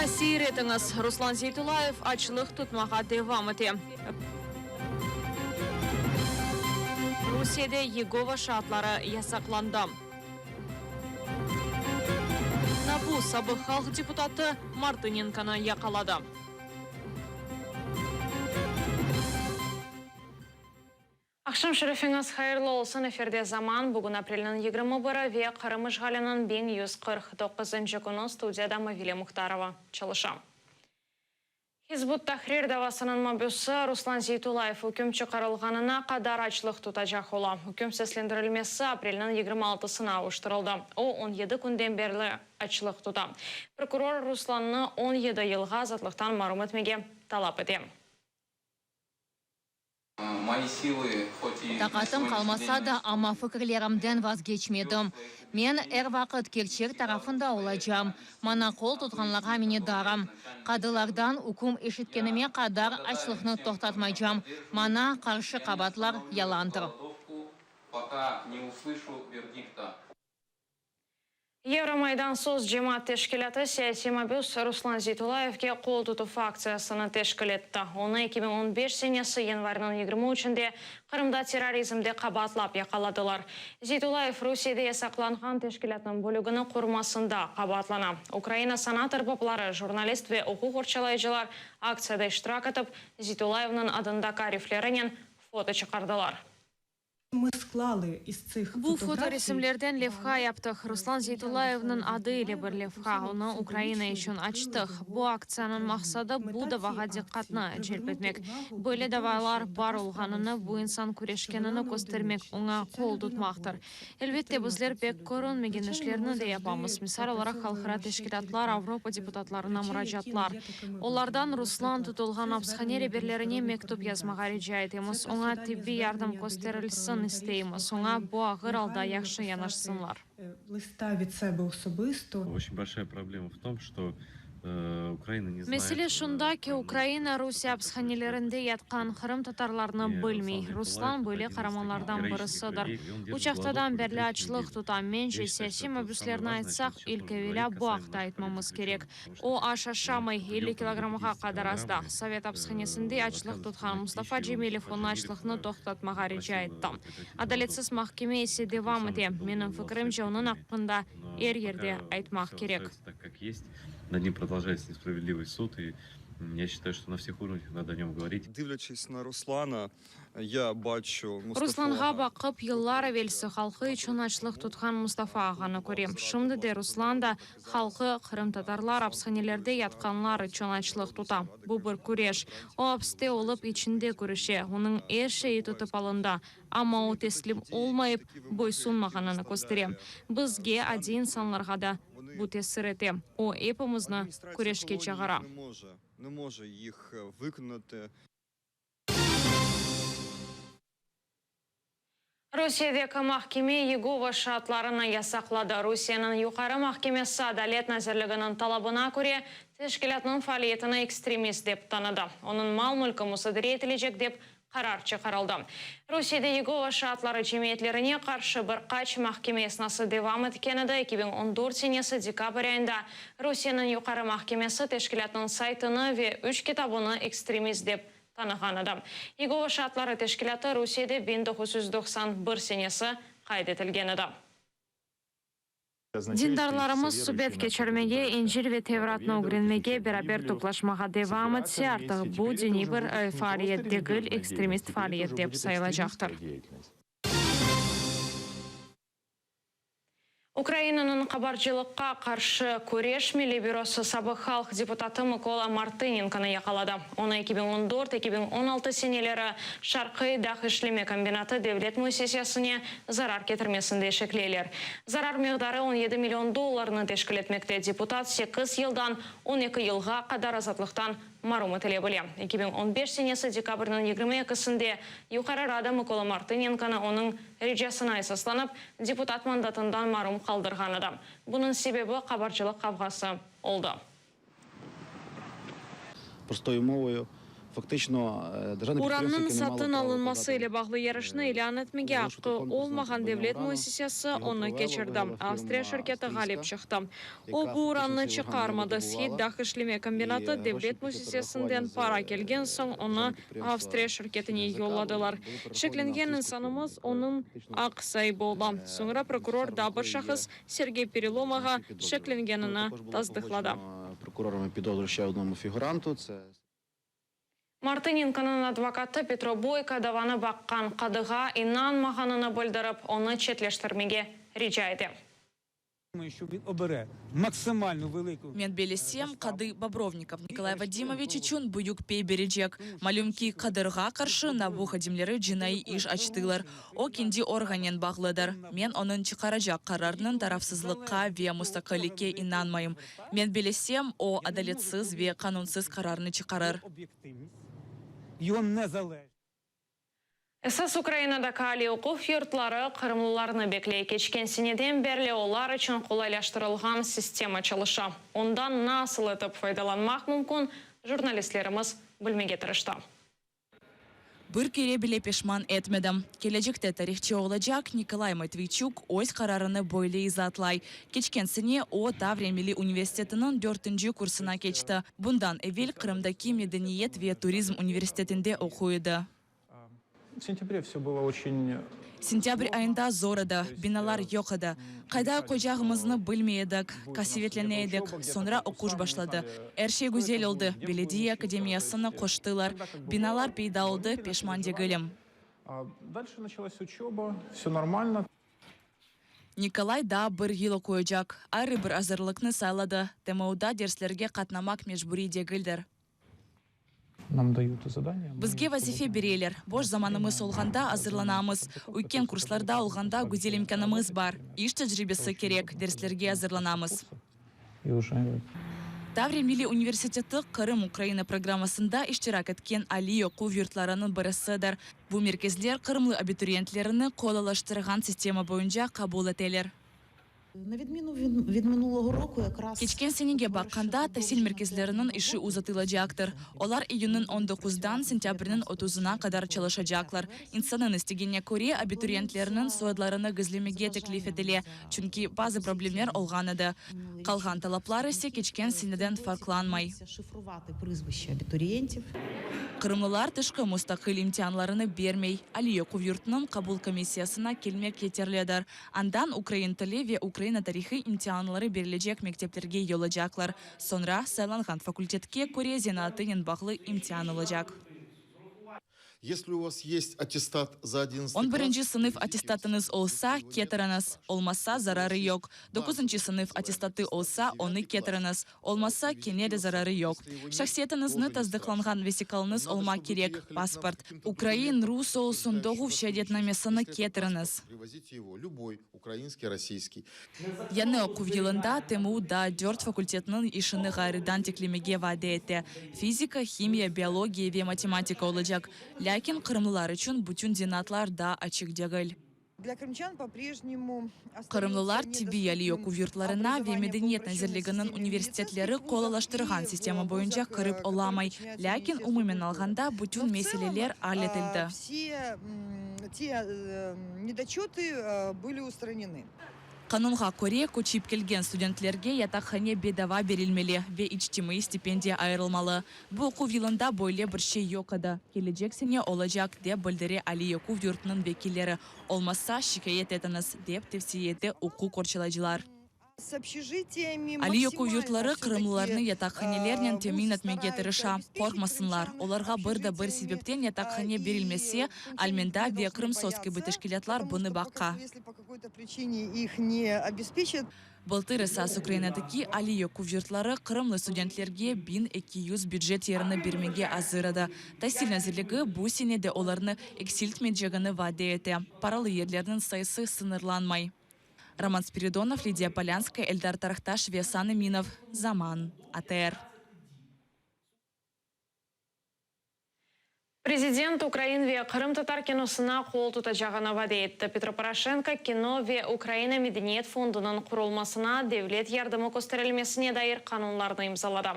Seyir etiñiz, Ruslan Zeytullayev açlıq tutmağa devam ete. Rusiyede Yegova şaatları yasaqlandı. NABU sabıq halq deputatı Martınenkonı yaqaladı. Aqşam şerifiñiz hayırlı olsun, efirde Zaman, bugün aprelniñ 21-i ve Qırım işğaliniñ 1149-ncı künü, studiyada Mavile Muhtarova çalışa. Hizb ut-Tahrir davasınıñ mabüsi Ruslan Zeytullayev üküm çıqarılğanına qadar açlıq tutacaq ola. Üküm seslendirilmesi aprelniñ 26-sına avuştırıldı. O, 17 künden berli açlıq tuta. Prokuror Ruslannı 17 yılğa azatlıqtan marum etmege talap ete. Taqatım qalmasa da, amma fikirlerimden vazgeçmedim. Men er vaqıt kerçek tarafında olacam. Maña qol tutqanlarğa minnetdarım. Qadılardan üküm eşitkenime qadar açlıqnı toqtatmaycam. Maña qarşı qabaatlar yalandır. Yevromaydan sos cemaat teşkilâtı siyasiy mabüs Ruslan Zeytullayevge qol tutuv aktsiyasını teşkil etti. Onı 2015 senesi yanvarniñ 23-nde Qırımda terrorizmde qabaatlap yaqaladılar. Zeytullayev Rusiyede yasaqlanğan teşkilâtnıñ bölügini qurmasında qabaatlana. Ukraina sanat erbapları, jurnalist ve uquq qorçalayıcılar aktsiyada iştirak etip, Zeytullayevniñ adındaki ariflerinen foto çıqardılar. Bu fotoresimlerden levha yaptıq. Ruslan Zeytullayevniñ adı ile bir levha. Onı Ukraina içün açtıq. Bu aktsiyanıñ maqsadı, bu davağa diqqatnı celp etmek. Böyle davalar bar olğanını, bu insan küreşkenini köstermek, oña qol tutmaqtır. Elbette, bizler pek körünmegen işlerni de yapamız, misal olaraq, halqara teşkilâtlar, Avropa deputatlarına muracaatlar. Olardan Ruslan tutulğan apishane reberlerine mektüp yazmağa rica etemiz, oña tibbiy yardım kösterilsin isteymiz, oña bu ağır alda yahşı yanaşsınlar. Mesele şunda ki, Ukraina Rusiye apishanelerinde yatqan qırımtatarlarnı bilmey. Ruslan böyle qaramanlardan birisidir. Üç aftadan berli açlıq tuta. Mence, siyasiy mabüslerni aytsaq, ilk evelâ bu aqta aytmamız kerek. O, aş aşamay, 50 kilogramğa qadar azdı. Sovet apishanesinde açlıq tutqan Mustafa Cemilev onı açlıqnı toqtatmağa rica etti. Adaletsiz mahkeme ise devam ete. Menim fikirimce, onıñ aqqında er yerde aytmaq kerek. Над ним продолжается несправедливый суд, и я считаю, что на всех уровнях надо о нем говорить. Дивлячись на Руслана, я бачу Мустафу Ruslanğa ağa. baqıp, yıllar evelsi halqı içün açlıq tutqan Mustafa ağanı körem. Şimdi de Ruslan da halqı, qırımtatarlar, apishanelerde yatqanlar içün açlıq tuta. Bu bir küreş. O, apiste olıp, içinde küreşe. Onıñ er şeyi tutıp alındı. Amma o teslim olmayıp, boysunmağanını köstere. Bizge, adiy insanlarğa da bu tesir ete. O, epimizni küreşke çağıra. Rusiyedeki mahkeme Yegova şaatlarını yasaqladı. Rusiyeniñ Yuqarı mahkemesi Adalet nazirliginiñ talabına köre, teşkilâtnıñ faaliyetini ekstremist dep tanıdı. Onıñ mal-mülki musadere etilecek dep qarar çıqarıldı. Rusiyede Yegova şaatları cemiyetlerine qarşı bir qaç mahkeme esnası devam etken edi. 2014 senesi dekabr ayında Rusiyeniñ Yuqarı mahkemesi teşkilâtnıñ saytını ve üç kitabını ekstremist dep tanığan edi. Yegova şaatları teşkilâtı Rusiyede 1991 senesi qayd etilgen edi. Dindarlarımız subet keçirmege, İncil ve Tevratnı ögrenmege, beraber toplaşmağa devam etse, artıq bu diniy bir faaliyet degil, ekstremist faaliyet dep sayılacaqtır. Ukrainanıñ qabarcılıqqa qarşı küreş milliy bürosı sabıq halq deputatı Mıkola Martınenkonı yaqaladı. Onı 2014, 2016 seneleri Şarqiy dağ işleme kombinatı devlet müessisesine zarar ketirmesinde şekleyler. Zarar miqdarı 17 million dollarnı teşkil etmekte. Deputat sekiz yıldan 12 yılğa qadar azatlıqtan marum etile bile. 2015 senesi dekabrniñ 22-sinde Yuqarı Rada Mıkola Martınenkonı onıñ ricasına esaslanıp, deputat mandatından marum qaldırğan edi. Bunıñ sebebi qabarcılıq qavğası oldı. Prostoyu movoyu. Фактично, державне Urannıñ підприємство, яке не мало satın права alınması укладати ile bağlı yarışnı ilân etmege оголошувати aqqı конкурс на olmağan придбання devlet урану, müessisesi його onı провело, keçirdi. виграла Avstriya фірма şirketi ğalip австрійська, çıqtı. O, яка bu фактично urannı цей уран не çıqarmadı. Shid видобувала. dağ işleme І kombinatı гроші devlet після müessisesinden перерахування з para kelgen soñ onı державного підприємства Avstriya şirketine «Східний ЗК» yolladılar. були перераховані на Şeklengen австрійську фірму, insanımız яка onıñ фактично aq saibi ola. Soñra prokuror бенефіціаром daa bir якої є şahıs Sergey Perelomağa наші підозрювані. şeklengenini Ну, також було tasdıqladı. погоджено прокурорами підозру ще одному фігуранту. Це Martınenkonıñ advokatı Petro Boyko davanı baqqan qadığa inanmağanını bildirip, onı çetleştirmege rica ete. Що він обере максимально велику Men bellesem, qadı Bobrovnikov Nikolay Vadimoviç içün büyük pey berecek. Malüm ki, qadığa qarşı NABU hadimleri cinaiy iş açtılar. O kendi organnen bağlıdır. Men onıñ çıqaracaq qararınıñ tarafsızlıqqa ve mustaqillikke inanmayım. Men bellesem, o adaletsiz ve qanunsız qararnı çıqarır. об'єктивність, його незалежність. Esas Ukrainadaki aliy oquv yurtları qırımlılarnı bekley. Keçken seneden berli olar içün qolaylaştırılğan sistema çalışa. Ondan nasıl etip faydalanmaq mümkün, jurnalistlerimiz bilmege tırıştı. Bir kere bile peşman etmedim. Kelecekte tarihçı olacaq Nikolay Matviyçuk öz qararını böyle izaatlay. Keçken sene o, Tavriya milliy universitetiniñ dörtünci kursuna keçti. Bundan evel Qırımdaki medeniyet ve turizm universitetinde oquy edi. В сентябре все было очень Sentâbr ayında zor edi, binalar yoq edi. Qayda qoyacağımıznı bilmey edik, qasevetlene edik. Soñra oquş başladı. Er şey güzel oldı, belediye akademiyasını qoştılar, binalar peyda oldı, peşman degilim. Дальше началась учеба, все нормально. Nikolay daa bir yıl oquycaq. Ayrı bir azırlıqnı sayladı, TMUda derslerge qatnamaq mecburiy degildir. Нам дают задания. мы Bizge vazife bereler, boş zamanımız olğanda azırlanamız. Üyken kurslarda olğanda güzel imkânımız bar. İş tecribesi kerek, derslerge azırlanamız. И уже Tavriya milliy universiteti Qırım Ukraina programmasında iştirak etken aliy oquv yurtlarınıñ birisidir. Bu merkezler qırımlı abituriyentlerni qolaylaştırğan sistema boyunca qabul eteler. На відміну від, від минулого року, якраз Keçken senege baqqanda, tasil merkezleriniñ işi uzatılacaqtır. Olar iyünniñ on doquzdan sentâbrniñ otuzına qadar çalışacaqlar. İnsannıñ istegenine köre, abituriyentlerniñ soyadlarını gizlemege teklif etile, çünki bazı problemler olğan edi. Qalğan talaplar ise keçken seneden farqlanmay. Шифрувати прізвища абітурієнтів. Qırımlılar tışqı mustaqil imtianlarını bermey. Aliy oquv yurtunıñ qabul komissiyasına kelmek yeterlidir. Andan ukrain tili ve Ukraina tarihı imtianları berilecek mekteplerge yollaycaqlar. Soñra saylanğan fakultetke köre zenaatınen bağlı imtian olacaq. Если у вас есть аттестат за 11 On birinci sınıf attestatıñız olsa, ketiriñiz. Olmasa, zararı yoq. Doquzıncı sınıf attestatı olsa, onı ketiriñiz. Olmasa, kene de zararı yoq. Şahsiyetiñizni tasdıqlanğan vesiqalıñız olmaq kerek, pasport. Ukrain, rus olsun, doğuv şeadetnamesini ketiriñiz. Привозите его, любой, украинский, российский. Yañı oquv yılında TMU daa dört fakultetniñ işini ğayrıdan tiklemege vade ete, fizika, himiya, biologiya ve matematika olacaq. Lâkin qırımlılar içün bütün zenaatlar daa açıq degil. Для крымчан по-прежнему Qırımlılar tibbiy aliy oquv yurtlarına ve Medeniyet nazirliginiñ universitetleri qolaylaştırğan sistema boyunca kirip olamay. Lâkin umumen alğanda bütün meseleler al etildi. Все те недочеты были устранены. Qanunğa köre, köçip kelgen studentlerge yataqhane bedava berilmeli ve içtimaiy stipendiya ayırılmalı. Bu oquv yılında böyle bir şey yoq edi. Kelecek sene olacaq, dep bildire aliy oquv yurtunıñ vekilleri. Olmasa, şikâyet etiñiz, dep tevsiye ete uquq qorçalayıcılar. С общежитиями Aliy oquv yurtları qırımlılarnı yataqhanelernen temin etmege tırışa. Qorqmasınlar, olarğa bir de bir sebepten yataqhane berilmese, Almenda ve Krımsos kibi teşkilâtlar bunı baqa. Если по какой-то причине их не обеспечат. Bıltır esas Ukrainadaki aliy oquv yurtları qırımlı studentlerge 1200 bücet yerini bermege azır edi. Tasil nazirligi bu sene de olarnı eksiltmeycegini vade ete. Paralı yerlerniñ sayısı sıñırlanmay. Roman Spiridonov, Lidiya Polânskaya, Eldar Tarahtaş ve Asan Eminov. Zaman. ATR. Prezident ukrain ve qırımtatar kinosına qol tutacağını vade etti. Petro Poroşenko kino ve Ukraina medeniyet fondunıñ qurulmasına devlet yardımı kösterilmesine dair qanunlarnı imzaladı.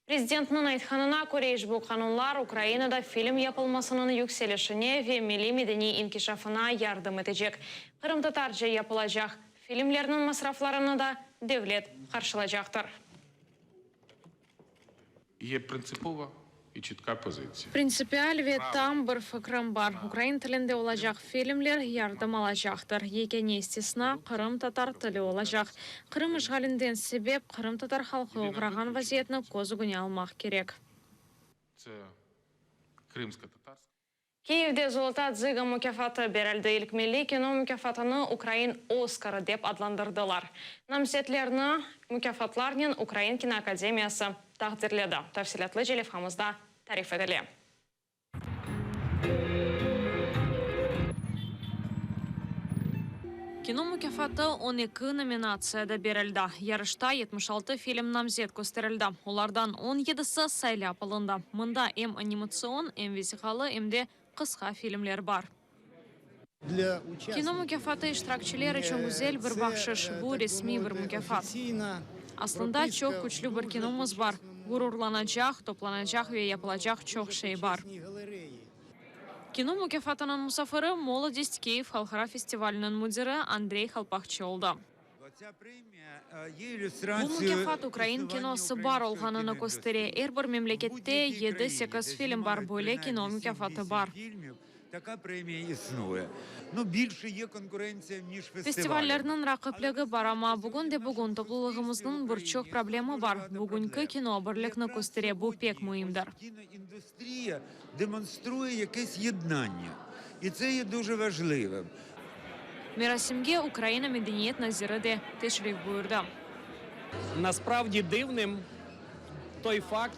Prezidentniñ aytqanına köre, işbu qanunlar Ukrainada film yapılmasınıñ yükselişine ve milliy medeniy inkişafına yardım etecek. Qırımtatarca yapılacaq filmlerniñ masraflarını da devlet qarşılacaqtır. Ye printsipova i çetka pozitsiya. Printsipial ve tam bir fikrim bar, ukrain tilinde olacaq filmler yardım alacaqtır. Yekâne istisna, qırımtatar tili olacaq. Qırım işğalinden sebep qırımtatar halqı oğrağan vaziyetni köz ögüne almaq kerek. Kiyevde Zolota dzıga mukâfatı berildi. İlk milliy kino mukâfatını ukrain Oskarı dep adlandırdılar. Namzetlerni mukâfatlarnen Ukrain kinoakademiyası taqdirledi. Tafsilâtlıca levhamızda tarif etile. Kino mukâfatı 12 nominatsiyada berildi. Yarışta 76 film namzet kösterildi. Olardan on yedisi saylap alındı. Mında em animatsion, em vesiqalı, em de qısqa filmler bar. Kino mukâfatı iştirakçiler içün güzel bir bahşış, bu resmiy bir mukâfat. Aslında, çoq küçlü bir kinomız bar, ğururlanacaq, toplanacaq ve yapılacaq çoq şey bar. Kino mukâfatınıñ musafiri Molodist Kiyev halqara festivaliniñ müdiri Andrey Halpaqçı oldı. Bu mukâfat ukrain kinosı bar olğanını köstere. Er bir memlekette yedi-sekiz film bar, böyle kino mukâfatı bar. Festivallerniñ raqipligi bar, amma bugün-de-bugün toplulığımıznıñ bir çoq problemi bar. Bugünki kino birlikni köstere, bu pek müimdir. Merasimge Ukraina medeniyet naziri de teşrif buyurdı.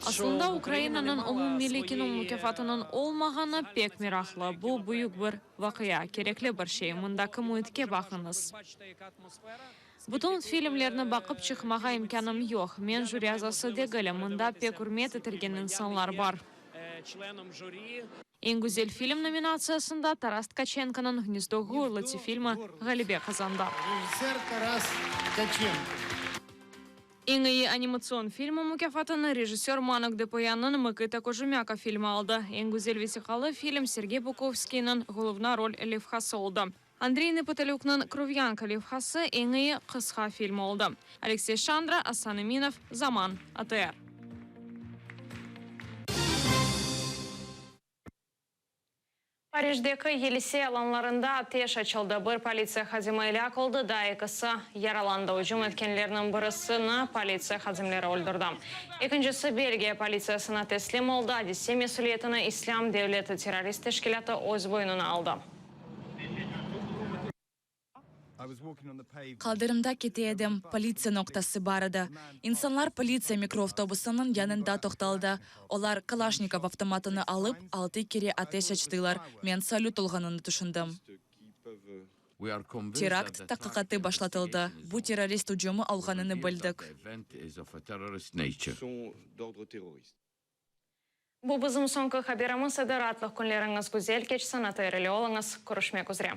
Aslında Ukrainanıñ umummilliy kino mukâfatınıñ olmağanı pek meraqlı. Bu büyük bir vaqia, kerekli bir şey. Mındaki müitke baqıñız. Bütün filmlerni baqıp çıqmağa imkânım yoq. Men jüri azası degilim, mında pek ürmet etilgen insanlar bar. Eñ güzel film nominatsiyasında Taras Tkaçenkonıñ Gnezdo Ğurlıtsi filmi ğalebe qazandı. Eñ eyi animatsion filmi mukâfatını rejissör Manok Depoyannıñ Mıkıta Kojumâko filmi aldı. Eñ güzel vesiqalı film Sergey Bukovskiyniñ Ğolovna rol levhası oldı. Andriy Nepotalükniñ Krovyanka levhası eñ eyi qısqa film oldı. Aleksey Şandra, Asan Eminov, Zaman, ATR. Parijdeki Yelisey alanlarında ateş açıldı. Bir politsiya hadimi elâk oldı, daa ekisi yaralandı. Ücüm etkenlerniñ birisini politsiya hadimleri öldürdi. Ekincisi Belgiya politsiyasına teslim oldı. Adise mesüliyetini İslâm devleti terrorist teşkilâtı öz boynuna aldı. Qaldırımda kete edim, politsiya noqtası bar edi. İnsanlar politsiya mikroavtobusınıñ yanında toqtaldı. Olar Kalaşnikov avtomatını alıp, altı kere ateş açtılar. Men salüt olğanını tüşündim. Terakt taqiqatı başlatıldı. Bu terrorist ücümi olğanını bildik. Bu bizim soñki haberimiz edi. Raatlıq künleriñiz güzel keçsin, ATR ile oluñız. Körüşmek üzre.